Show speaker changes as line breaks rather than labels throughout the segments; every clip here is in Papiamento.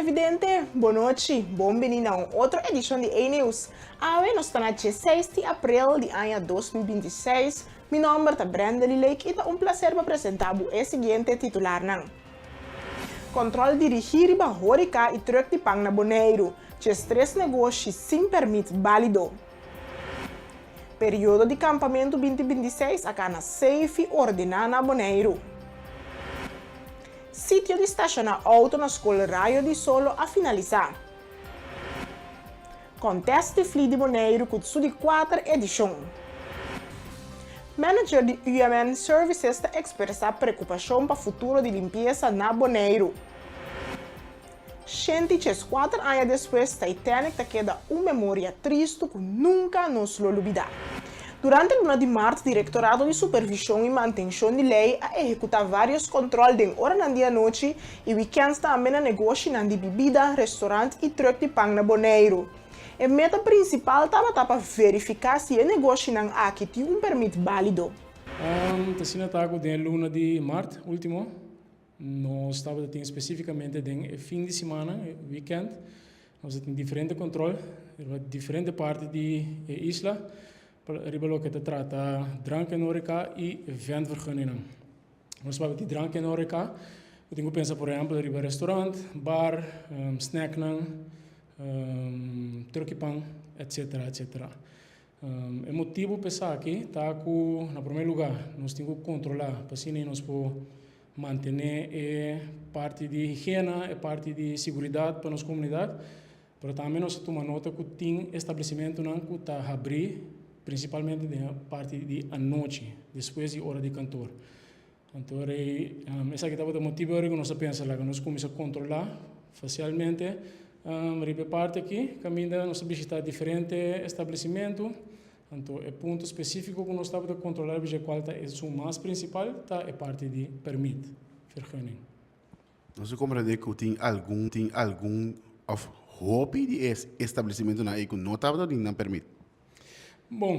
Televidente, bon nochi. Bon bini na un otro edishon di A-News. Awe nos ta na 16 di aprel di aña 2026. Mi nòmber ta Brenda Lake i ta un plaser pa presentá bo e siguiente titularnan. Kòntròl dirigí riba horeca i trùk di pan na Boneiru. 13 negoshi sin pèrmit bálido. Periodo di kampamentu 2026 a kana safe i ordená na Boneiru. Sitio di stashoná outo na skol Rayo di Solo a finalisá. Contest di Fli di Boneiru ku su di kuater edishon. Manager di UMN Services ta ekspresá preokupashon pa futuro di limpiesa na Boneiru. 104 aña despues, Titanic ta keda un memoria tristu ku nunka nos lo lubidá. Durante luna di mart, Direktorado di Supervishon i Mantenshon di Lei a ehekutá vários kòntròl den oranan di anochi i wikènt tambe na negoshinan di bibida, restorant i trùk di pan na Boneiru. E meta prinsipal tabata pa verifiká si e negoshinan aki tin un pèrmit bálido.
Ta asina ta ku den luna di mart último, nos tabatin spesífikamente den fin di siman, weekend, nos tin diferente kòntròl riba diferente parti di isla, riba loke ta trata drank en horeca i ventvergunningen. Nos papia di drank en horeca, bo tin ku pensa, por ehèmpel, riba restaurant, bar, snacknan, trùk di pan, etc. Etc. E motibu pa esaki ta ku, na promé lugá, nos tin ku kontrolá pa asina nos por mantené e parti di higiena, e parti di seguridat pa nos komunidat, pero tambe nos a tuma nota ku tin establesimentunan ku ta habrí prinsipalmente den parti di anochi, despues di ora di kantor. Anto, esaki tabata e motibu ku nos a pensa ku nos kuminsá kontrolá fásilmente riba e parti aki, kaminda nos a bishitá diferente establesimentu. Anto, e punto spesífiko ku nos tabata kontrolá, kual ta e mas prinsipal, ta e parti di pèrmit, vergunning.
Nos a komprondé ku tin algun òf hopi di establesimentunan ei ku no tabatin nan pèrmit.
Bon,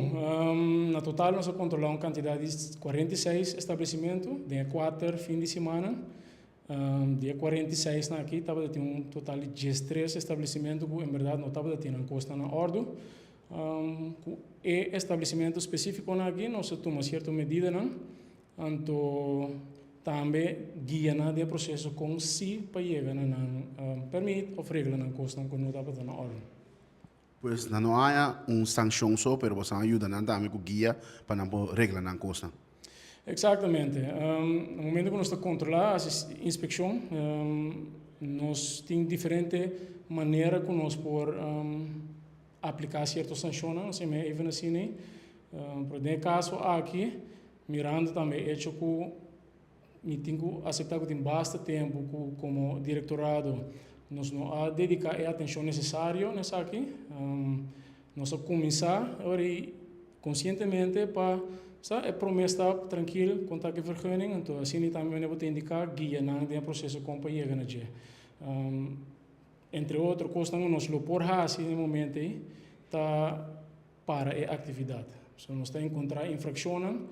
na total nos a kontrolá un kantidat di 46 establesimentu den 4 fin di siman. Di 46 nan aki tabatin un total di 13 establesimentu ku en berdat no tabatin nan kos na òrdu. Ku e establesimentu spesífiko aki nos a tuma sierto medidanan, anto tambe guia nan den proseso kon si pa yega na nan pèrmit òf regla nan kosnan ku no tabata na òrdu.
Pues nan no a un sanshon so, pero boso a yuda nan tambe ku guia pa nan por regla nan kosnan.
Eksaktamente. Na momento ku nos ta kontrolá, inspekshon, nos tin diferente manera ku nos por apliká sierto sanshon, asina even asina. Pero den e kaso aki, mirando tambe echo ku mi tin ku aseptá ku tin basta tempu ku komo direktorado nos no a dediká e atenshon nesesario na esaki. Nos a kuminsá konsientemente pa sa e promé stap trankil konta ku vergunning, anto asina tambe bo ta indiká guia nan den e proseso kon pa yega na dje. Entre otro kosnan nos lo por hasi na e momento ei ta para e aktividat. So nos ta enkontrá infrakshonnan,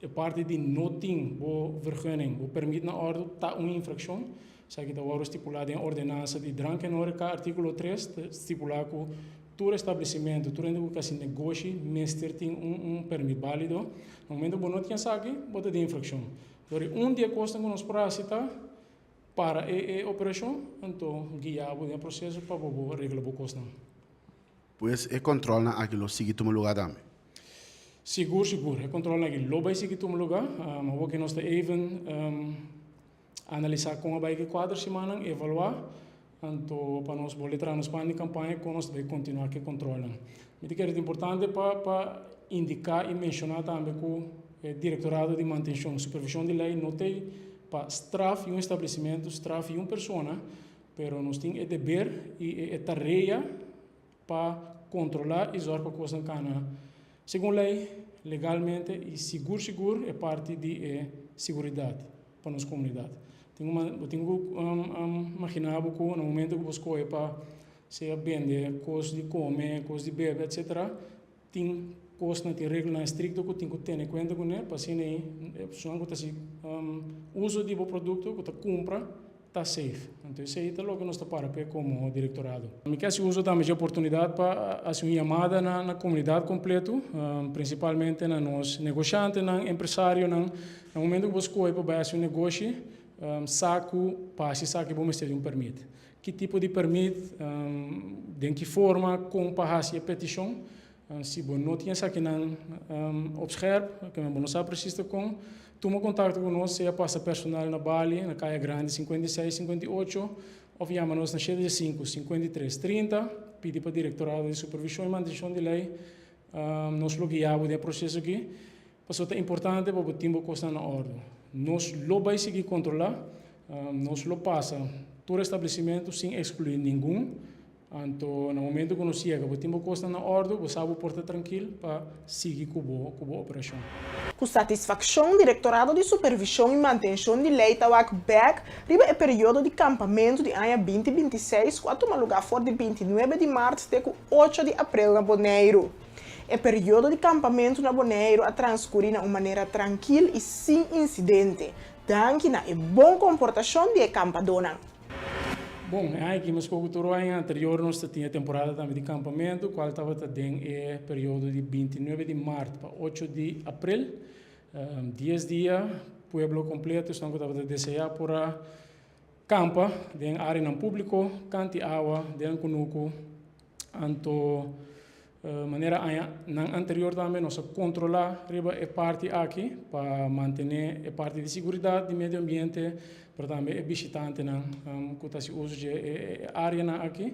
e parti di no tin bo vergunning, bo pèrmit na òrdu, ta un infrakshon. Esaki ta wòrdu stipulá den ordenansa di drank en horeca, artíkulo 3, ta stipulá ku tur establesimentu, tur hende ku ta hasi negoshi mester tin un pèrmit bálido. Na momento ku bo no tin esaki, bo ta den infrakshon. Dor un di e kosnan ku nos por hasi ta para e operashon, anto guia bo den e proseso pa bo regla bo kosnan.
Pues e kòntròlnan aki lo sigui tuma lugá tambe.
Sigur, sigur. E kòntròlnan aki lo bai sigui tuma lugá. Awor ku nos ta even analisá kon a bai ku e 4 simannan, evaluá, anto pa nos bolbe traha nos plan di kampaña kon nos ta bai kontinuá ku e kòntròlnan. Mi ta kere ta importante pa indiká i menshoná tambe ku e Direktorado di Mantenshon, Supervishon di Lei no ta pa straf un establesimentu, straf un persona, pero nos tin e deber i e tarea pa kontrolá i zòrg pa kosnan kana segun lei, legalmente i sigur sigur e parti di e seguridat pa nos komunidat. Bo tin ku imaginá bo ku na momento ku bo skohe pa sea bende kos di kome, kos di bebe, etsetera, tin kosnan, tin reglanan estrikto ku tin ku tene kuenta kuné pa asina e personanan ku ta hasi uso di bo produkto, ku ta kumpra. ta safe. Anto esei ta loke nos ta para p'e komo direktorado. Mi ke hasi uso tambe dje oportunidat pa hasi un yamada na na komunidat kompleto, prinsipalmente na nos negoshantenan, empresarionan. Na momento ku bo skohe pa bai hasi un negoshi, sa ku pa hasi esaki bo mester di un pèrmit. Ki tipo di pèrmit, den ki forma, kon pa hasi e petishon. Si bo no tin esakinan op scherp, ke men bo no sa precies ta kon, tuma kontakto ku nos, sea pasa personal na Bali, na Kaya Grandi 56, 58, òf yama nos na 75, 53, 30, pidi pa Direktorado di Supervishon i Mantenshon di Lei. Nos lo guia bo den e proseso aki, pasobra ta importante pa bo tin bo kosnan na òrdu. Nos lo bai sigui kontrolá, nos lo pasa tur establesimentu sin ekskluí ningun. Anto na momento ku nos yega bo tin bo kosnan na òrdu, bo sa bo por ta trankil pa sigui ku bo ku bo operashon.
Ku satisfakshon Direktorado di Supervishon i Mantenshon di Lei ta wak bèk riba e periodo di kampamentu di aña 2026 ku a tuma lugá for di 29 di mart te ku 8 di aprel na Boneiru. E periodo di kampamentu na Boneiru a transkurí na un manera trankil i sin insidente, danki na e bon komportashon di e kampadónan.
Bon, e aña aki meskos ku tur aña anterior nos ta tin e temporada tambe di kampamentu kual tabata den e periodo di 29 di mart pa 8 di aprel. Dies dia pueblo kompleto esnan ku tabata deseá por a kampa den áreanan públiko, kanti awa, den kunuku. Anto Manera aña nan anterior tambe nos a controla riba e parti aki pa mantene e parti di siguridad di medio ambiente pero tambe e bishitantenan cu ta haci uso dje e areanan aki.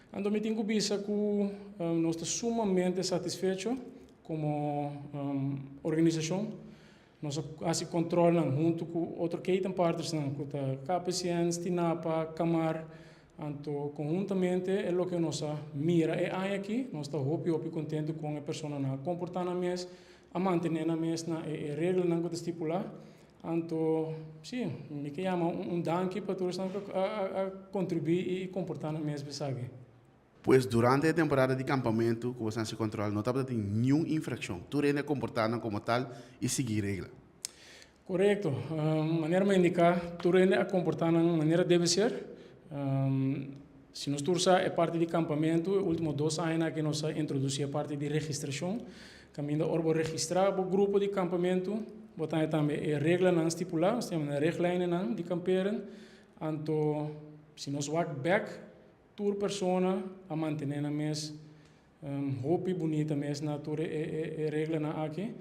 Anto mi tin cu bisa cu nos ta sumamente satisfecho como organisacion. Nos a hasi controlnan hunto cu otro ketenpartnersnan cu ta KPCN, Stinapa, Camar. Anto conhuntamente e loke nos a mira e aña aki, nos ta hopi hopi contento con e personanan a comporta nan mes, a mantene nan mes na e reglanan cu ta stipula. Anto si, mi ke yama un danki pa tur esnan cu a contribui y comporta nan mes besaki.
Pues durante e temporada di kampamentu ku boso hasi kontrol no tabata tin niun infrakshon. Tur hende a komportá nan komo tal i sigui regla.
Korekto. Manera mi a indiká, tur hende a komportá nan manera debe ser. Si nos tur sa e parti di kampamentu, e último dos añanan aki nos a introdusí e parti di registrashon. Kaminda ora bo registrá bo grupo di kampamentu, bo ta haña tambe e reglanan stipulá, nos ta yama nan richtlijnennan di kamperen. Anto si nos wak bèk, Tur persona a mantené nan mes hopi bunita mes na tur e reglanan aki.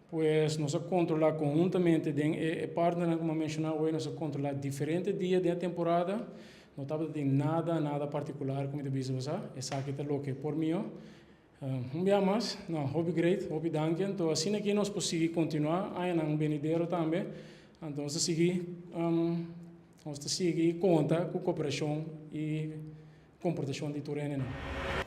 Pues nos a kontrolá konhuntamente den e partnernan ku mi a menshoná awe, nos a kontrolá diferente dia den e temporada. No tabata tin nada, nada partikular ku mi ta bisa bo sa. Esaki ta loke por mihó. Un bia mas, no, hopi great, hopi danki. Anto asina aki nos por sigui kontinuá añanan benidero tambe. Anto nos ta sigui, nos ta sigui konta ku koperashon i komportashon di tur hendenan.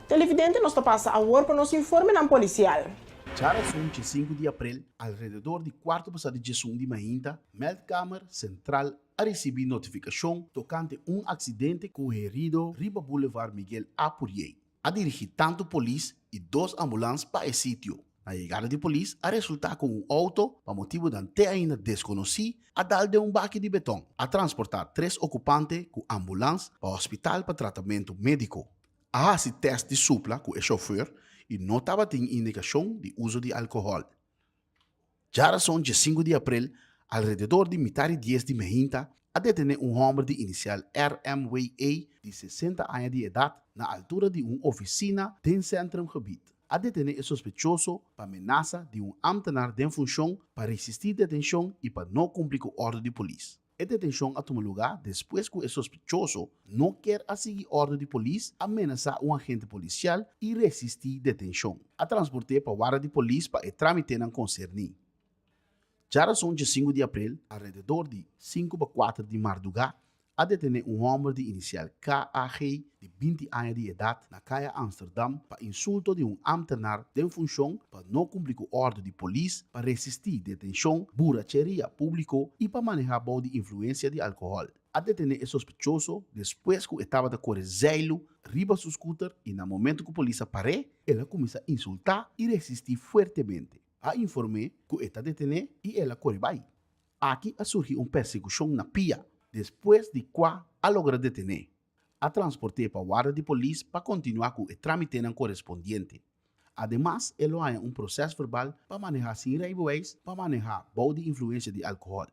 Televidente nos ta pasa awor pa nos informenan polisial.
Djarason 15 di aprel, alrededor di kuarto pasá di djesun di mainta, Meldkamer Sentral a risibí notifikashon tokante un aksidente ku herido riba Boulevard Miguel A. Puriey. A dirigí tantu polis i dos ambulans pa e sitio. Na yegada di polis a resultá ku un outo, pa motibunan te ainda deskonosí, a dal den un baki di beton. A transportá tres okupante ku ambulans pa hospital pa tratamentu médiko. A hasi tèst di supla ku e shofùr i no tabatin indikashon di uso di alkohòl. Djarason dje sinku di aprel, alrededor di mitar i dies di meinta, a detené un hòmber di inisial RMWA di 60 aña di edat na altura di un ofisina den Centrumgebied. A detené e sospechoso pa menasa di un ámtenar den funshon, pa resistí detenshon i pa no kumpli ku òrdu di polis. E detenshon a tuma lugá despues ku e sospechoso no kier a sigui òrdu di polis, a menasá un agente polisial i resistí detenshon. A transport'é pa warda di polis pa e trámitenan konserní. Djarason dje sinku di aprel, alrededor di sinku pa kuater di mardugá, a detené un hòmber di inisial KAG di 20 aña di edat na Kaya Amsterdam pa insulto di un ámtenar den funshon, pa no kumpli ku òrdu di polis, pa resistí detenshon, buracheria públiko i pa manehá bou di influensia di alkohòl. A detené e sospechoso despues ku e tabata kore zeilu riba su skuter i na momentu ku polis a par'é, el a kuminsá insultá i resistí fuertemente. A inform'é ku e ta detené i el a kore bai. Aki a surgi un persekushon na pia, despues di kua a logra detené. A transport'é pa warda di polis pa kontinuá ku e trámitenan korespondiente. Ademas e lo haña un prosèsverbal pa manehá sin reibeweis pa manehá bou di influensia di alkohòl.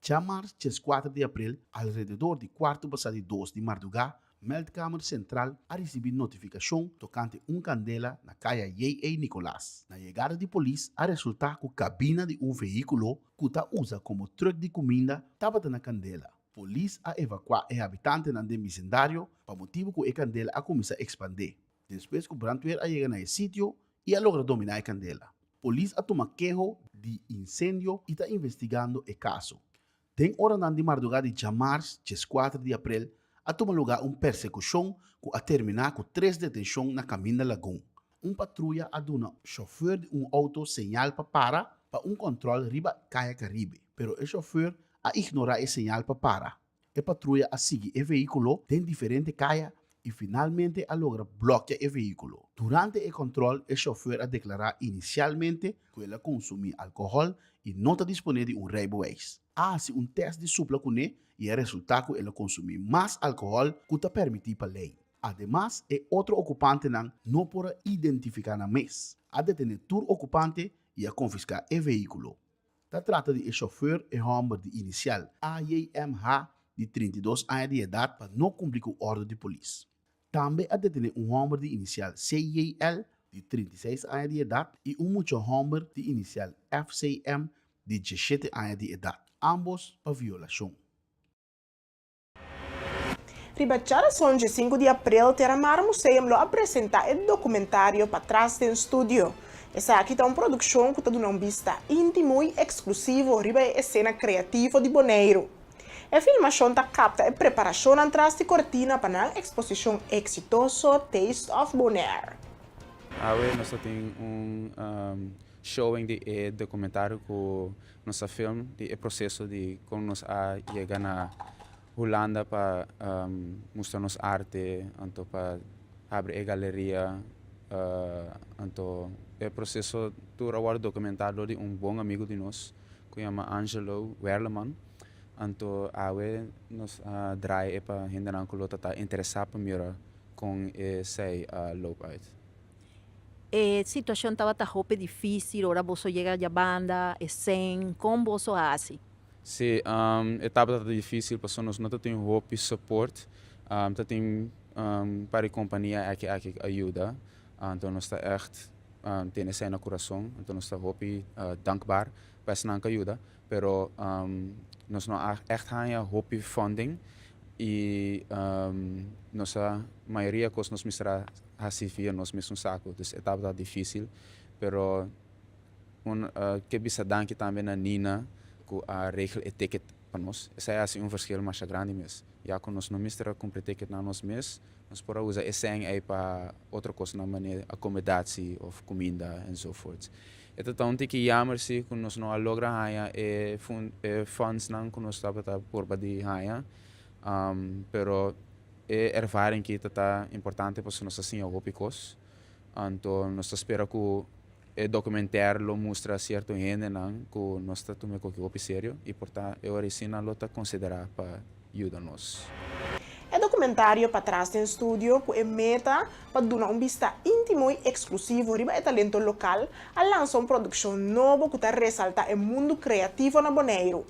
Djamars 14 di aprel, alrededor di kuartu pasá di dos di mardugá, Meldkamer Sentral a risibí notifikashon tokante un kandela na kaya JA. Nicolaas. Na yegada di polis a resultá ku kabina di un vehíkulo ku ta usa komo trùk di kuminda tabata na kandela. Polis a evakuá e habitantenan den bisindario pa motibu ku e kandela a kuminsá ekspandé. Despues ku brandweer a yega na e sitio i a logra dominá e kandela. Polis a tuma keho di insendio i ta investigando e kaso. Den oranan di mardugá di djamars 14 di aprel a tuma lugá un persekushon ku a terminá ku tres detenshon na Kaminda Lagun. Un patruya a duna shofùr di un outo señal pa para pa un kòntròl riba Kaya Karibe, pero e shofùr a ignorá e señal pa para. E patruya a sigui e vehíkulo den diferente kaya i finalmente a logra blòkia e vehíkulo. Durante e kòntròl e shofùr a deklará inisialmente ku el a konsumí alkohòl i no ta disponé di un reibeweis. A hasi un tèst di supla kuné i a resultá ku el a konsumí mas alkohòl ku ta permití pa lei. Ademas e otro okupantenan no por a identifiká nan mes. A detené tur okupante i a konfiská e vehíkulo. Ta trata di e chauffeur e homber di inicial AJMH di 32 aña di edad pa no cumpli cu ordo di polis. Tambe a detene un homber di inicial CJL di 36 aña di edad y un mucha homber di inicial FCM di 17 aña di edad, ambos pa violacion.
Riba djarason 5 di aprel Terramar Museum lo a presentá e dokumentario Patras den Studio. Esaki ta un produkshon ku ta duna un bista íntimo i eksklusivo riba e esena kreativo di Boneiru. E filmashon ta kapta e preparashonnan tras di kortina pa nan eksposishon eksitoso Taste of Bonaire.
Awe nos ta tin un showing di e dokumentario ku nos a film di e proseso di kon nos a yega na Hulanda pa mustra nos arte, anto pa habri e galeria, anto e proseso tur a wòrdu dokumentá dor di un bon amigu di nos ku yama Angelo Werleman, anto awe nos a draai e pa hendenan ku lo ta ta interesá pa mira kon esei a loop uit.
E situashon tabata hopi difísil ora boso yega djabanda, e sèn, kon boso a hasi?
Sí, e tabata difícil pasobra nos no ta tin hopi support. Ta tin un par di compania aki aki a yuda, anto nos ta echt tene esei na curason, anto nos ta hopi dankbaar pa esnan cu a yuda, pero nos no a echt haña hopi funding y nos a mayoria cos nos mester a haci via nos mesun saco, dus e tabata difícil, pero. Un ke bisa danki tambe na Nina ku a regel e ticket pa nos. Esei a hasi un verschil masha grandi mes. Ya ku nos no mester a kumpra e ticketnan nos mes, nos por a usa e sèn ei pa otro kosnan manera akomodatsi òf kuminda enzovoorts. E ta ta un tiki yamer si ku nos no a logra haña e e fundsnan ku nos tabata purba di haña, pero e ervaring ki ta ta importante pasobra nos a siña hopi kos. Anto nos ta spera ku E documentaire lo mustra cierto hendenan cu nos ta tuma e coki hopi serio y por ta e ora esey nan lo ta considera pa yuda nos.
E documentario Patras den Studio cu e meta pa duna un bista intimo y exclusivo riba e talento local a lansa un produccion nobo cu ta resalta e mundu creativo na Boneiru.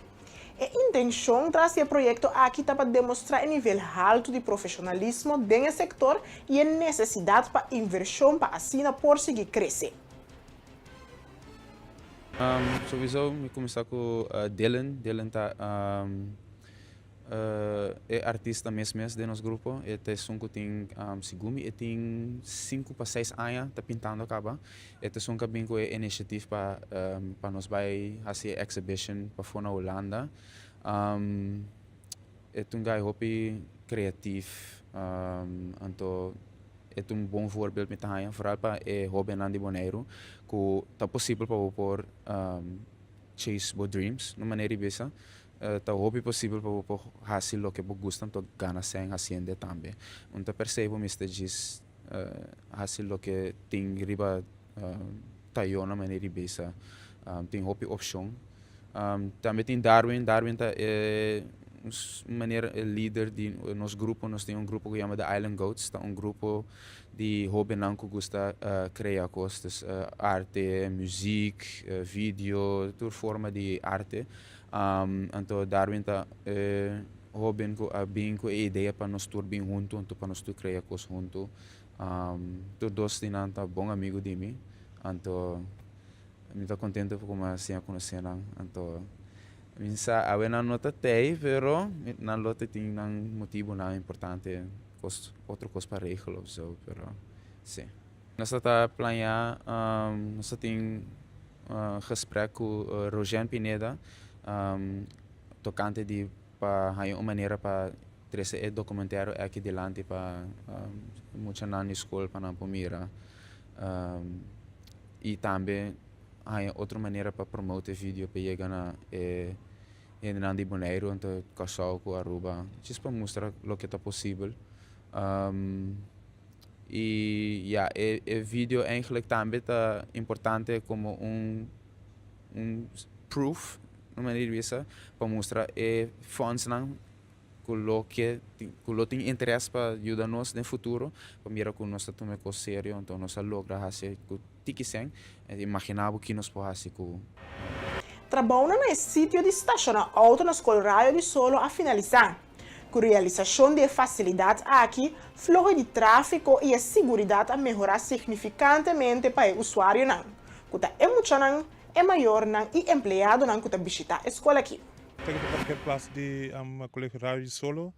E intencion tras di e proyecto aki ta pa demostra e nivel haltu di profesionalismo den e sector y e necesidad pa inversion pa asina por sigui crece.
Souiso mi cuminsa cu Dylan, Dylan ta E artista mes mes den nos grupo e ta esun ku tin segun mi e tin 5 pa 6 aña ta pintando kaba. E ta esun ku a bin ku e initiative pa pa nos bai hasi e exhibition pafó na Hulanda. E ta un guy hopi creatief, anto e ta un bon voorbeeld mi ta haña vooral pa e hobennan di Boneiru ku ta posibel pa bo por chase bo dreams na manera di bisa. Ta hopi posibel pa bo por hasi loke bo gusta anto gana sèn hasiende tambe. Un ta persei bo mester djis hasi loke tin riba tayo na manera di bisa. Tin hopi opshon. Tambe tin Darwin. Darwin ta e Un manera e lider di nos grupo. Nos tin un grupo ku yama The Island Goats, ta un grupo di hóbennan ku gusta krea kos, dus arte, muziek, video, tur forma di arte. Anto Darwin ta e hóben ku a bin ku e idea pa nos tur bin huntu, anto pa nos tur krea kos huntu. Tur dos di nan ta bon amigu di mi, anto mi ta kontento ku mi a siña konosé nan. Anto mi sa awe nan no ta tei, pero nan lo ta tin nan motibunan importante, kos, otro kos pa regel of zo, pero si. Nos ta ta plañá, nos ta tin gesprek ku Rogen Pineda tokante di pa haña un manera pa trese e documentario aki dilanti pa muchanan di skol pa nan por mira i tambe haña otro manera pa promote e video pa yega na e hendenan di Boneiru anto Kòrsou ku Aruba djis pa mustra loke ta posibel i ya e video eigenlijk tambe ta importante komo un un proof un manera di bisa pa mustra e fondsnan ku lo ke ku lo tin interes pa yuda nos den futuro pa mira ku nos ta tuma e kos serio, anto nos a logra hasi ku tiki sèn. Imaginá bo ki nos por hasi ku.
Trabounan na e sitio di stashoná outo na Skol Rayo di Solo a finalisá. Ku realisashon di e fasilidat aki, floho di tráfiko i e siguridat a mehorá signifikantemente pa e usuarionan, ku ta e muchanan, e mayornan i empleadonan ku ta bishitá e skol aki.
Ta ku ta parkeerplaats di Colegio Rayo di Solo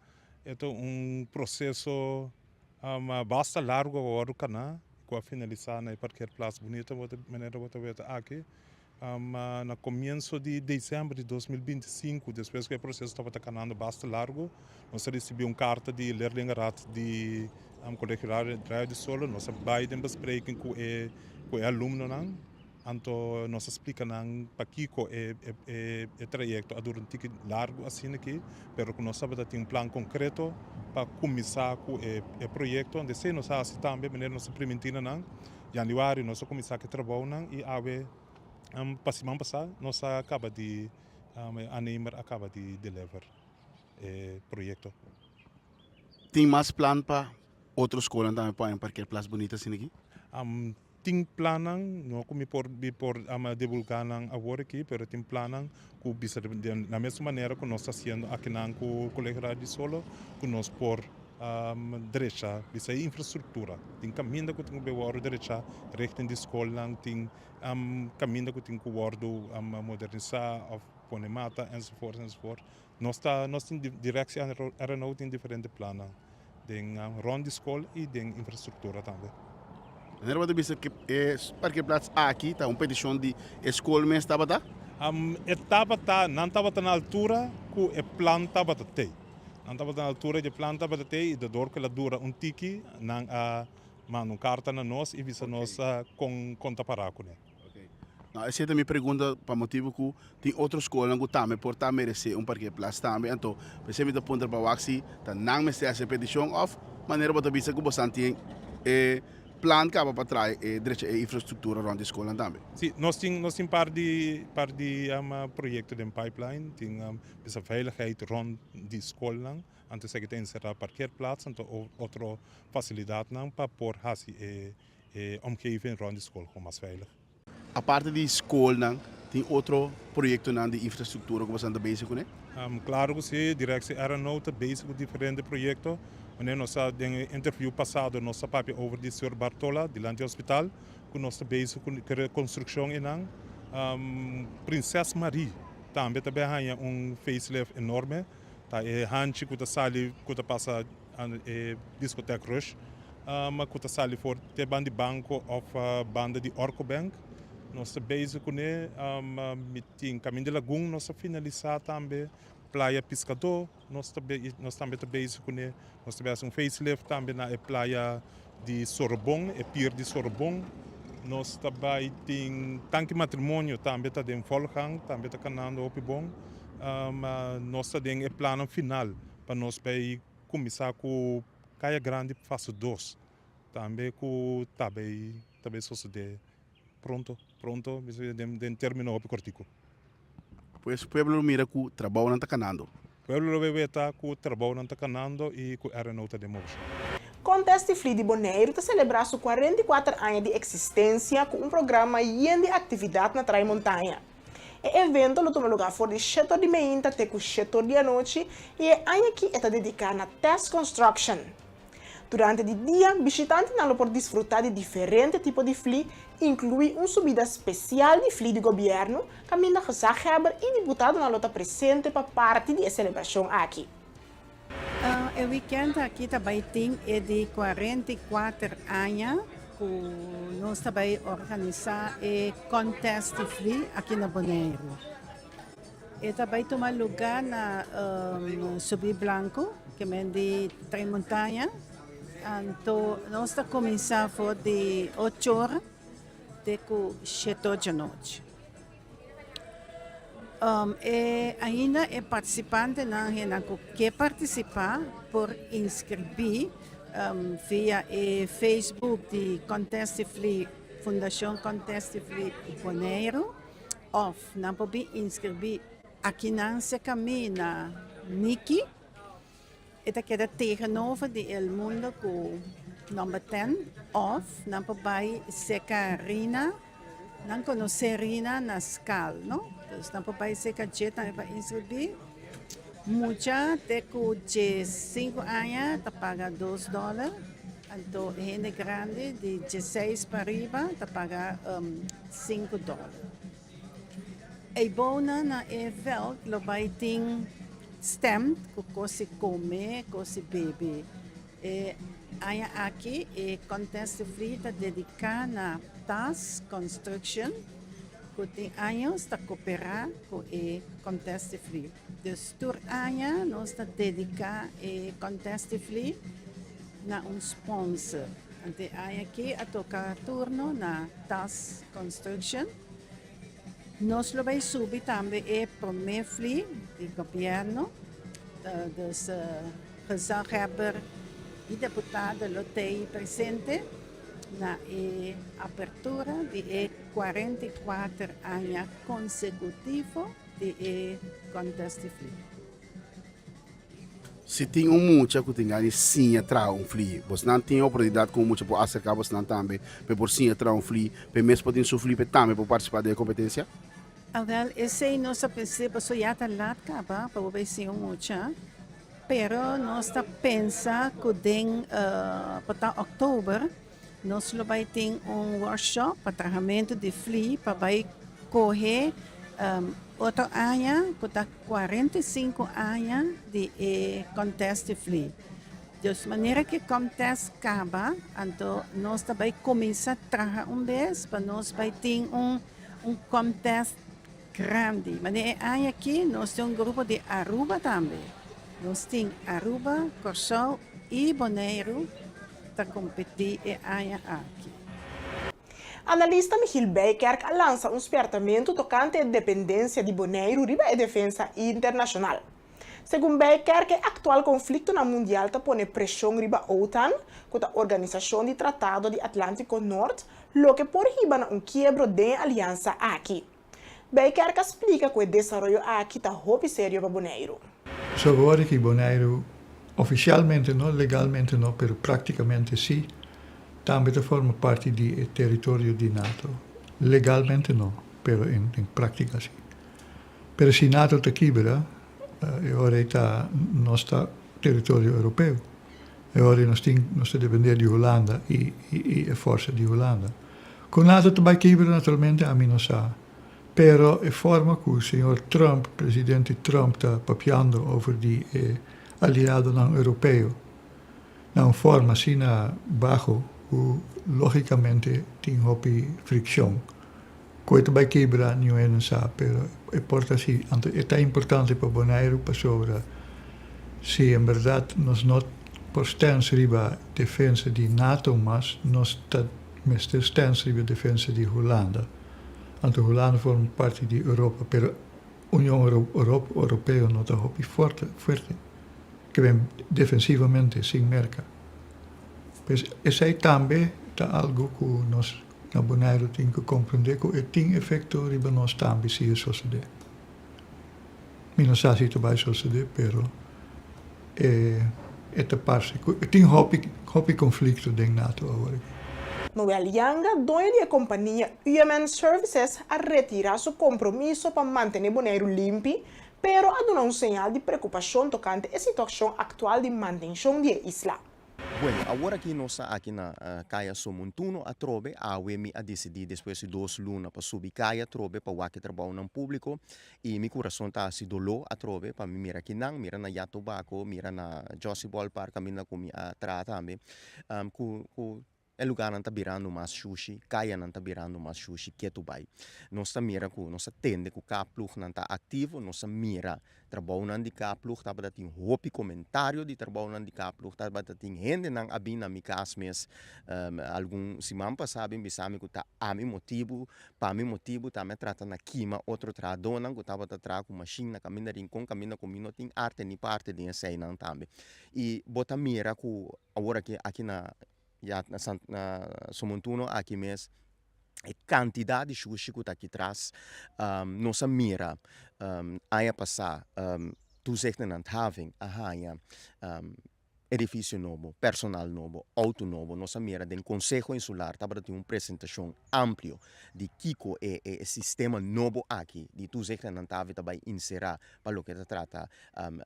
e ta un proceso basta largo ku a wòrdu kaná ku a finalisá na e parkeerplaats bunita manera bo ta weta aki. Na komienso di desèmber di 2025, despues ku e proseso tabata kanando basta largu, nos a risibí un karta di leerlingenraad di Colegio Rayo di Solo. Nos a bai den bespreking ku e ku e alumnonan. Anto nos a splika nan pakiko e e trayekto a dura un tiki largu asina aki, pero ku nos tabata tin un plan konkreto pa kuminsá ku e e proyekto. Desei nos a hasi tambe manera nos a primintí na nan. Yanüari nos a kuminsá ku e trabounan i awe pa siman pasá nos a kaba di e aannemer a kaba di deliver e proyekto.
Tin mas plan pa otro skolnan tambe pone un parkeerplaats bunita asina aki?
Tin plannan, no ku mi por mi por divulgá nan awor aki, pero tin plannan ku bisa na mesun manera ku nos ta hasiendo akinan ku Kolegio Radio di Solo, ku nos por drecha bisa e infrastruktura. Tin kaminda ku tin ku bay wòrdu drechá richting di skolnan, tin kaminda ku tin ku wòrdu modernisá òf pone mata enzovoort enzovoort. Nos ta nos tin Directie RNO tin diferente plannan den rond di skol i den infrastruktura tambe.
Wanneer bo ta bisa ku e parkeerplaats aki ta un petishon di e skol mes tabata?
E tabata, nan tabata na altura ku e plan tabata tei. Nan tabata na altura di e plan tabata tei i dor ku el a dura un tiki nan a manda un karta na nos i bisa nos kon kon ta pará kuné.
No, esei ta mi pregunta pa motibu ku tin otro skolnan ku tambe por ta meresé un parkeerplaats tambe, anto p'esei mi ta puntra pa wak si ta nan mester hasi e petishon òf manera bo ta bisa ku bosan tin e plan kaba pa traha e drecha e infrastruktura rònt di skolnan tambe.
Sí, nos tin nos tin par di par di proyekto den pipeline, tin bisa veiligheid rònt di skolnan, anto esaki ta enserá parkeerplaats anto otro fasilidatnan pa por hasi e E omgeving rond di skol gewoon mas veilig.
Aparte di skolnan, tin otro proyektonan di infrastruktura ku boso ta bezig kuné?
Klaro ku si, Directie RNO ta bezig ku diferente proyekto. Wanneer nos a den e interview pasado nos a papia over di Seur Bartola dilanti hospital ku nos ta bezig ku rekonstrukshon einan. Prinses Marie tambe ta bin haña un facelift enorme. Ta e hanchi ku ta sali ku ta pasa e discotheek Rush ku ta sali for te banda di banko òf banda di Orco Bank. Nos ta bezig kuné. Mi tin Kaminda di Lagun nos a finalisá tambe. Playa Piskadó nos ta nos tambe ta bezig kuné. Nos ta hasi un facelift tambe na e playa di Sorobon, e pier di Sorobon. Nos ta bai tin Tanki Matrimonio tambe ta den volgang, tambe ta kanando hopi bon. Nos ta den e plannan final pa nos bay cuminsa cu Caya Grandi fase dos tambe cu ta bay ta bay sosode pronto pronto den termino hopi cortico.
Pues pueblo lo mira cu trabounan ta canando.
Pueblo lo bay weta ku trabounan ta kanando i ku RNO ta den moveshon.
Contest di Fli di Boneiru ta selebrá su 44 aña di eksistensia ku un programa yen di aktividat na Trai Montaña. E evento lo tuma lugá for di shetor di meinta te ku shetor di anochi i e aña akí e ta dediká na Test Construction. Durante di dia, bishitantenan lo por disfrutá di diferente tipo di fli, inkluí un subida spesial di fli di gobièrnu, kaminda gezaghebber i diputadonan lo ta presente pa parti di e selebrashon aki.
E wikènt aki ta bai tin e di 44 aña ku nos ta bai organisá e Contest di Fli aki na Boneiru. E ta bai tuma lugá na Subí Blanku, ke men di Tres Montaña. Anto nos ta kuminsá for di ocho or te ku shete or djanochi. E ainda e partisipantenan hendenan ku ke partisipá por inskribí via e Facebook di Contest di Fli, Fundashon Contest di Fli Boneiru òf nan por bin inskribí akinan serka mi na Niki. E ta keda tegenover di El Mundo ku number ten òf nan por bai serka Rina, nan konosé Rina na skal no, dus nan por bai serka dje tambe pa inskribí. Mucha te ku 15 aña ta paga $2, anto hende grandi di 16 pa riba ta paga $5. Eibounan na e vèlt lo bai tin stem ku kos di kome, kos di bebe. E aña aki e Contest di Fli ta dediká na Tas Construction ku tin años ta koperá ku e Contest di Fli. Dus tur aña nos ta dediká e Contest di Fli na un sponsor. Anto e aña aki a toka turno na Tas Construction. Nos lo bay subi tambe e prome fli di gobierno, dus gezaghebber y deputado lo tey presente na e apertura di e 44 aña consecutivo di e contest di fli.
Si tin un mucha ku tin gana di siña traha un fli, bosnan tin e oportunidat ku un mucha por aserká bosnan tambe pa e por siña traha un fli, pa e mes por tin su fli pa e tambe por partisipá den e kompetensia?
Awèl, esei nos a pens'é pasobra ya ta lat kaba pa bo bai siña un mucha, pero nos ta pensa ku den por ta òktober nos lo bai tin un workshop pa trahamentu di fli pa bai kohe otro aña ku ta 45 aña di e contest di fli. Dus manera ku e contest kaba, anto nos ta bai kuminsá traha un bes pa nos bai tin un un contest grandi. Manera e aña aki nos tin un grupo di Aruba tambe. Nos tin Aruba, Kòrsou i Boneiru ta kompetí e aña aki.
Analista Michiel Bijkerk a lansa un spièrtamentu tokante e dependensia di Boneiru riba e defensa internashonal. Segun Bijkerk e aktual konfliktonan mundial ta pone preshon riba OTAN, ku ta Organisashon di Tratado di Atlántiko Nort, loke por hiba na un kiebro den e aliansa aki. Bijkerk a splika ku e desaroyo aki ta hopi serio pa Boneiru.
So awor aki Boneiru ofisialmente no, legalmente no, pero praktikamente si, tambe ta forma parti di e teritorio di nato. Legalmente no, pero en práktika si. Pero si nato ta kibra, e ora ei ta nos ta teritorio europeo. E ora ei nos tin, nos ta dependé di Hulanda i i e forsa di Hulanda. Ku nato ta bai kibra naturalmente ami no sa. Pero e forma ku señor Trump, presidente Trump ta papiando over di e aliadonan europeo, na un forma asina baho ku logicamente tin hopi friccion. Ku e ta bai kebra niun hende sa, pero e por ta asi. Anto e ta importante pa Boneiru pasobra si en berdad nos no por stens riba defensa di nato mas, nos ta mester stens riba defensa di Hulanda. Anto Hulanda forma parti di Europa, pero Union Europeo no ta hopi fuerte. Ke ben defensivamente sin Merka. Pues esei tambe ta algu ku nos na Boneiru tin ku komprendé ku e tin efekto riba nos tambe si e sosodé. Mi no sa si ta bai sosodé, pero e e ta parse ku tin hopi hopi konflikto den nato awor aki.
Noel Yanga, doño di e kompania UMN Services, a retirá su kompromiso pa mantené Boneiru limpi, pero a duna un señal di preokupashon tokante e situashon aktual di mantenshon di e isla.
Bueno, awor aki nos ta aki na Kaya Somontuno atrobe. Awe mi a disidí despues di dos luna pa subi kaya atrobe pa wak e trabounan públiko i mi kurason ta hasi doló atrobe pa mi mira kinan, mira na Yatobako, mira na Jossy Ballpark kaminda ku mi a traha tambe ku ku E lugarnan ta birando mas shushi, kayanan ta birando mas shushi ketu bai. Nos ta mira ku, nos ta tende ku K-ploegnan ta aktivo, nos ta mira trabounan di K-ploeg, tabata tin hopi komentario di trabounan di K-ploeg, tabata tin hendenan a bin na mi kas mes algun siman pasá a bin bisa mi ku ta ami motibu, pa mi motibu ta mi a trata na kima otro trahadónan ku tabata traha ku mashin na kaminda Rincon, kaminda ku mi no tin arte ni parte den eseinan tambe. I bo ta mira ku Awor aki aki na ya na san na Somontuno aki mes e kantidat di shushi ku ta aki tras nos a mira aña pasá Toezicht en Handhaving a haña edifisio nobo, personal nobo, outo nobo. Nos a mira den Konseho Insular tabata tin un presentashon amplio di kiko e e sistema nobo aki di Toezicht en Handhaving ta bai inserá pa loke ta trata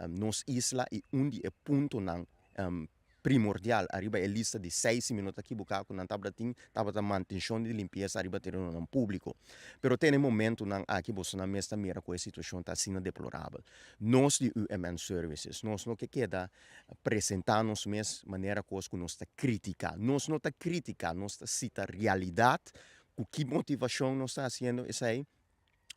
nos isla i un di e puntonan primordial ariba e lista di seis si mi no ta kibuká ku nan tabata tin tabata mantenshon di limpiesa ariba terenonan públiko. Pero te na e momentunan aki bosonan mes ta mira ku e situashon ta asina deplorabel. Nos di UMN Services nos no ke keda presentá nos mes manera kos ku nos ta kritiká. Nos no ta kritiká, nos ta sita realidat ku ki motivashon nos ta hasiendo esei.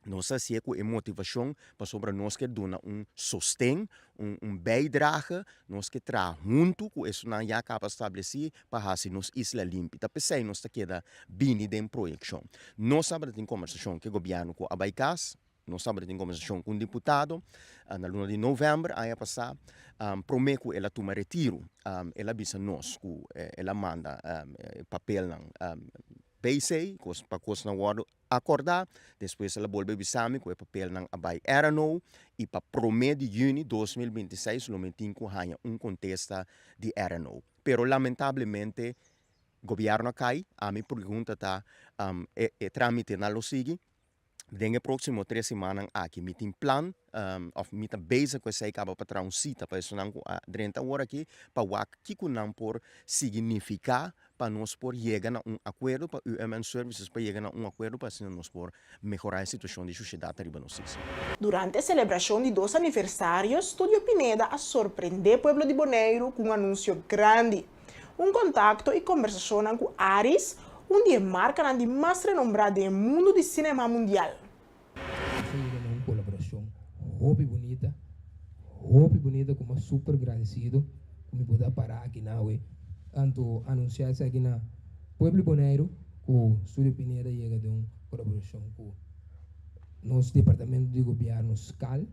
Nos ta hasié ku e motivashon pasobra nos ke duna un sosten, un un bijdrage, nos ke traha huntu ku esunnan ya kaba stablesí pa hasi nos isla limpi. Ta p'esei nos ta keda bini den proyekshon. Nos tabata tin kombersashon ku e gobièrnu ku a bai kas, nos tabata tin kombersashon ku un diputado na luna di novèmber aña pasá, promé ku el a tuma retiru el a bisa nos ku el a manda e papelnan PC pa kosnan wòrdu Akordá, despues el a bolbe bisa mi ku e papelnan a bai RNO i pa promé di yüni 2026 lo mi tin ku haña un kontesta di RNO. Pero lamentablemente gobièrnu a kai, ami pregunta ta e e trámitenan lo sigui? Den e próksimo tres simannan aki mi tin plan òf mi ta bezig ku esei kaba pa traha un sita pa esunnan ku a drenta awor aki pa wak kiko nan por sigui nifiká pa nos por yega na un akuerdo, pa UMN Services pa yega na un akuerdo pa asina nos por mehorá e situashon di shushedat ariba nos isla.
Durante e selebrashon di dos aniversario, Studio Pineda a sorprendé pueblo di Boneiru ku un anunsio grandi. Un kontakto i kombersashonnan ku Aris, un di e markanan di mas renombrá den e mundu di sinema mundial.
Nos a yega na un kolaborashon hopi bunita, hopi bunita ku mi a super gradesido ku mi por ta para aki nawe anto anunsiá esaki na pueblo di Boneiru ku Studio Pineda yega den un kolaborashon ku nos departamento di gobièrnu skal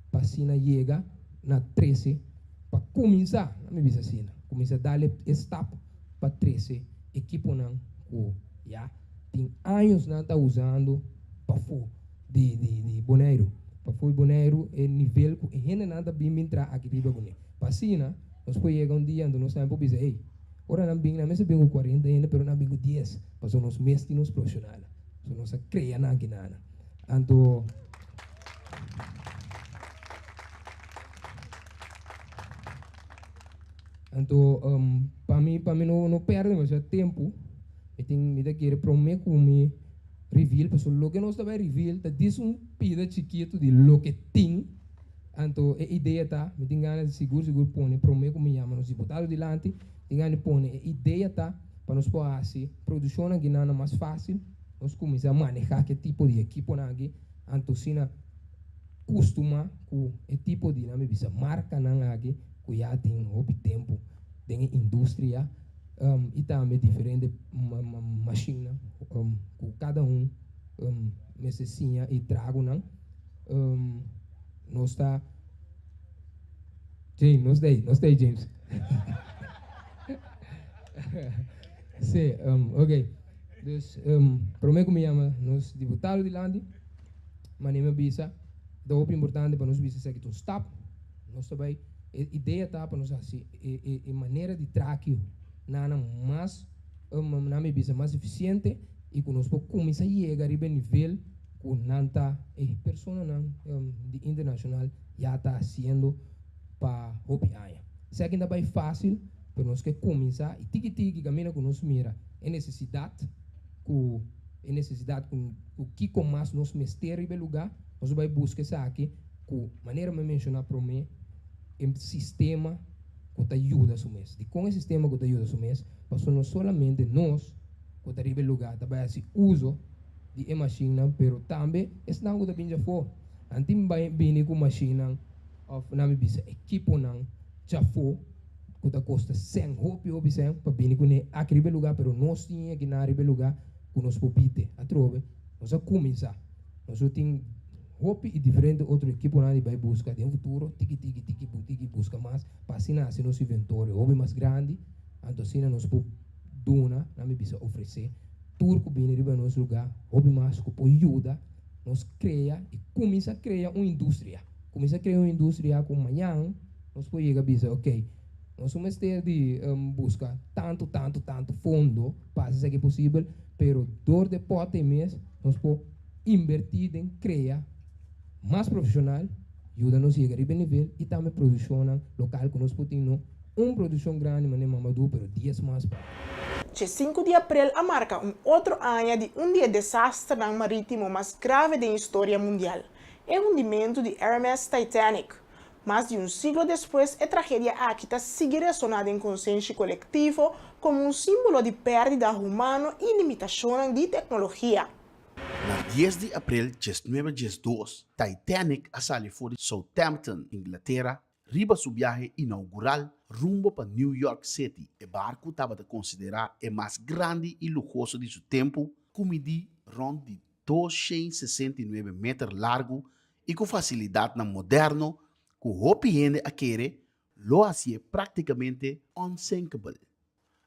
pa asina yega na trese pa kuminsá, na mi bisa asina, kuminsá dal e stap pa trese ekiponan ku ya tin años nan ta usando pafó di di di Boneiru. Pafó di Boneiru e nivel ku e hendenan ta bin bin traha aki riba kuné. Pa asina nos por yega un dia anto nos tambe por bisa ey, ora nan bin nan mester bin ku kuarenta hende pero nan bin ku dies pasobra nos mes tin nos profeshonalnan. So nos a krea nan akinana. Anto. Anto pa mi pa mi no no perde demasiado tempu mi tin mi ta kere prome ku mi reveal pasobra loke nos ta bai reveal ta dis un pida chikitu di loke tin anto e idea ta mi tin gana di sigur sigur pone prome ku mi yama nos diputado dilanti tin gana di pone e idea ta pa nos por hasi produkshonnan kinan mas fásil nos kuminsá maneha ke tipo di ekiponan aki anto asina kustumá ku e tipo di nan mi bisa markanan aki ku ya tin hopi tempu den e industria i tambe diferente mashinnan ku kada un mester siña i traha ku nan. Nos ta James, nos ta ei, nos ta ei James. Sí, ok. Dus promé ku mi yama nos diputado dilanti, manera mi a bisa. Ta hopi importante pa nos bisa esaki ta un stap. Nos ta bai, e idea ta pa nos hasi e e e manera di traki nanan mas, nan mi bisa mas eficiente y cu nos por cuminsa yega riba e nivel cu nan ta e personanan di internacional ya ta haciendo pa hopi aña. Esaki ta bai facil, pero nos ke cuminsa y tiki tiki caminda cu nos mira e necesidad cu e necesidad cu cu kico mas nos mester riba e lugar, nos bai busca esaki cu manera mi a menciona prome e sistema cu ta yuda su mes. Dicon e sistema cu ta yuda su mes? Pasobra no solamente nos cu ta riba e lugar ta bai haci uzo di e mashinnan, pero tambe esnan cu ta bin djafo. Nan tin bai bini cu mashinnan of nan mi bisa ekiponan djafo cu ta costa cen, hopi hopi cen pa bini cune aki riba e lugar, pero nos tin aki nan riba e lugar cu nos por bite. Atrobe nos a cuminsa, nos lo tin hopi y diferente otro ekiponan di bai busca den futuro, tiki tiki tiki tiki busca mas pa asina haci nos inventorio hopi mas grandi, anto asina nos por duna, nan mi bisa ofrece tur cu bini riba nos lugar hopi mas cu por yuda nos crea y cuminsa crea un industria, cuminsa crea un industria cu mañan nos por yega bisa ok nos no mester di busca tanto tanto tanto fondo pa haci esaki posibel pero door de pote mes nos por inverti den crea mas profesional yuda nos yega riba e nivel y tambe produccionnan local cu nos por tin no un produccion grandi manera Mamadou pero dies mas pa.
Dje sinku di aprel a marka un otro aña di un di e desasternan marítimo mas grave den historia mundial, e hundimentu di RMS Titanic. Mas di un siglo despues e tragedia aki ta sigui resoná den konsenshi kolektivo komo un símbolo di pèrdida humano i limitashonnan di teknologia.
Na dies di aprel diesnuebe diesdos, Titanic a sali for di Southampton, Inglatera, Riba su biahe inaugural rumbo pa New York City, e barku tabata konsiderá e mas grandi i luhoso di su tempu, ku midí rònt di 269 meter largu i ku fasilidatnan moderno ku hopi hende a kere lo hasié práktikamente unsinkable.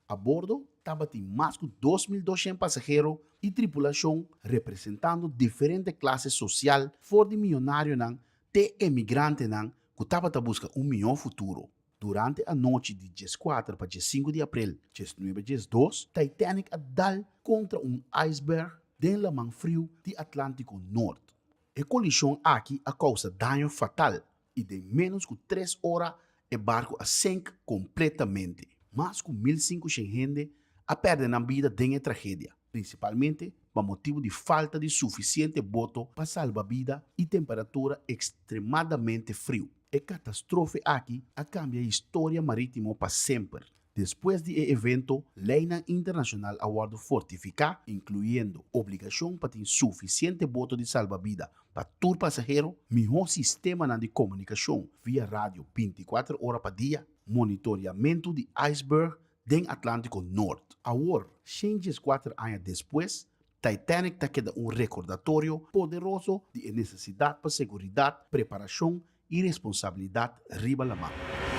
A bordo tabatin mas ku 2200 pasahero i tripulashon representando diferente klase sosial for di mionarionan te emigrantenan ku tabata buska un mihó futuro. Durante anochi di dieskuater pa diesinku di aprel diesnuebe diesdos, Titanic a dal kontra un iceberg den laman friu di Atlántiko Nort. E kolishon aki a kousa daño fatal i den ménos ku tres ora e barku a sink kompletamente. Mas ku 1500 hende a pèrdè nan bida den e tragedia, prinsipalmente pa motibu di falta di sufisiente boto pa salba bida i temperatura ekstremadamente friu. E katastrofe aki a kambia historia marítimo pa semper. Despues di e evento, leinan internashonal a wòrdu fortifiká, inkluyendo obligashon pa tin sufisiente boto di salbabida pa tur pasahero, mihó sistemanan di komunikashon via radio 24 ora pa dia, monitoriamentu di iceberg den Atlántiko Nort. Awor, 114 aña despues, Titanic ta keda un rekordatorio poderoso di e nesesidat pa seguridat, preparashon i responsabilidat riba laman.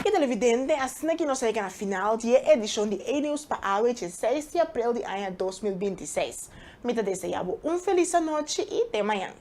E televidente, asina ki nos a yega na final di e edishon di E-Nieuws pa awe dje seis di aprel di aña 2026. Mi ta desea bo un felis anochi i te mañan.